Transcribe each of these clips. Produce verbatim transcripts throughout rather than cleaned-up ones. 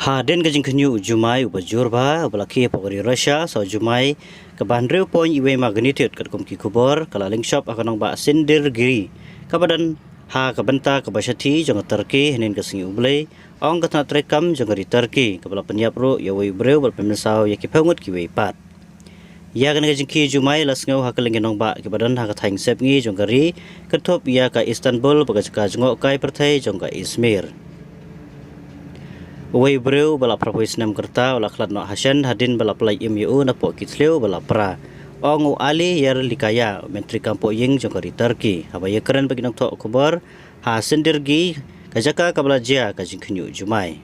Hadien ka jingkhynñiuh u jumai uba jur bha uba la khie hapoh ka ri Russia, saw jumai kaba hynriew point wei magnitude katkum ki khubor ka la lyngshop ha ka nongbah Sindergiri, kaba don ha ka bynta kaba shathie jong ka Turkey hynnin ka sngi U Blei, ong ka tnat treikam jong ka ri Turkey, kaba la pynïap ruh ïa uwei u briew bad pynmynsaw ïa ki phew ngut kiwei pat. Ïa kane ka jingkhie jumai la sngew ha kylleng ki nongbah kiba don ha ka thaiñ sepngi jong ka ri, kynthup ïa ka Istanbul bad ka jaka jngohkai pyrthei jong ka Izmir. Uwei u briew uba la phra phew snem ka rta u la khlad noh hashen hadien ba la pynlait im ïa u napoh ki thliew ba la pra, ong u Ali Yerlikaya, u myntri kam pohïing jong ka ri Turkey, haba ïakren bad ki nongthoh khubor ha Sindergiri, ka jaka kaba la jia ka jingkhynñiuh jumai.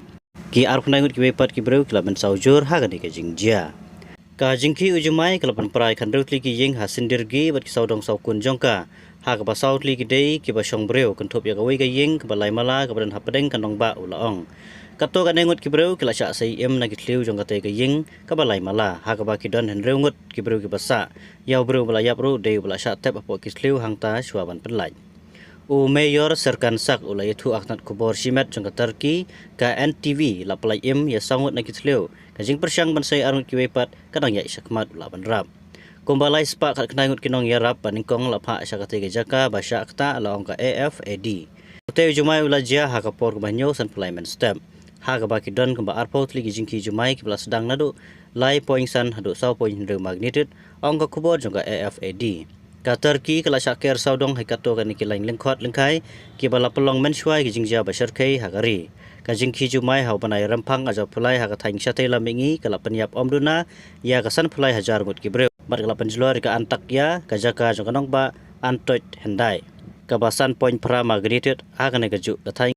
Ki arphew khyndai ngut kiwei pat ki briew ki la mynsaw jur ha kane ka jingjia. Ka jingkhie u jumai ka la pynpra ïa ka hynriew tylli ki ïing ha Sindergiri bad ki sawdong sawkun jong ka, ha kaba saw tylli ki dei kiba shong briew, kynthup ïa kawei ka ïing kaba lai mala kaba don hapdeng ka nongbah, u la ong. Katto katne ngut ki briew ki la shah sei im na ki thliew jong katei ka ïing kaba lai mala, ha kaba ki don hynriew ngut ki briew kiba sah. Ïa u briew uba la ïap ruh dei uba la shah tep hapoh ki thliew hangta shuwa ban pynlait. U Mayor Serkan Sak u la ïathuh ha ka tnat khubor shimet jong ka Turkey, ka N T V, la pynlait im ïa saw ngut na ki thliew. Ka jingpyrshang ban sei ar ngut kiwei pat ka dang ïaid shakhmat, u la bynrap. Kumba lai spah khatkhyndai ngut ki nongïarap ba nyngkong la phah sha katei ka jaka ba shah ktah, la ong ka A F A D. Utei u jumai u la jia ha ka por kaba hynñiew sanphew lai mynstep, ha kaba ki don kumba arphew tylli ki jingkhie jumai kiba la sdang naduh lai point san haduh saw point hynriew magnitude, ong ka khubor jong ka A F A D. Ka Turkey ka la shah ker sawdong ha katto katne ki lain lyngkhot lyngkhai kiba la pynlong mynshuwa ïa ki jingjia ba shyrkhei ha ka ri. Ka jingkhie jumai ha u bnai Rymphang arhajar arphew lai ha ka thaiñ Shatei Lammihngi ka la pynïap ym duna ïa ka sanphew lai hajar ngut ki briew bad ka la pynjulor ïa ka Antakya, ka jaka jong ka nongbah Antoit Hyndai, kaba san point phra magnitude ha kane kajuh ka thaiñ.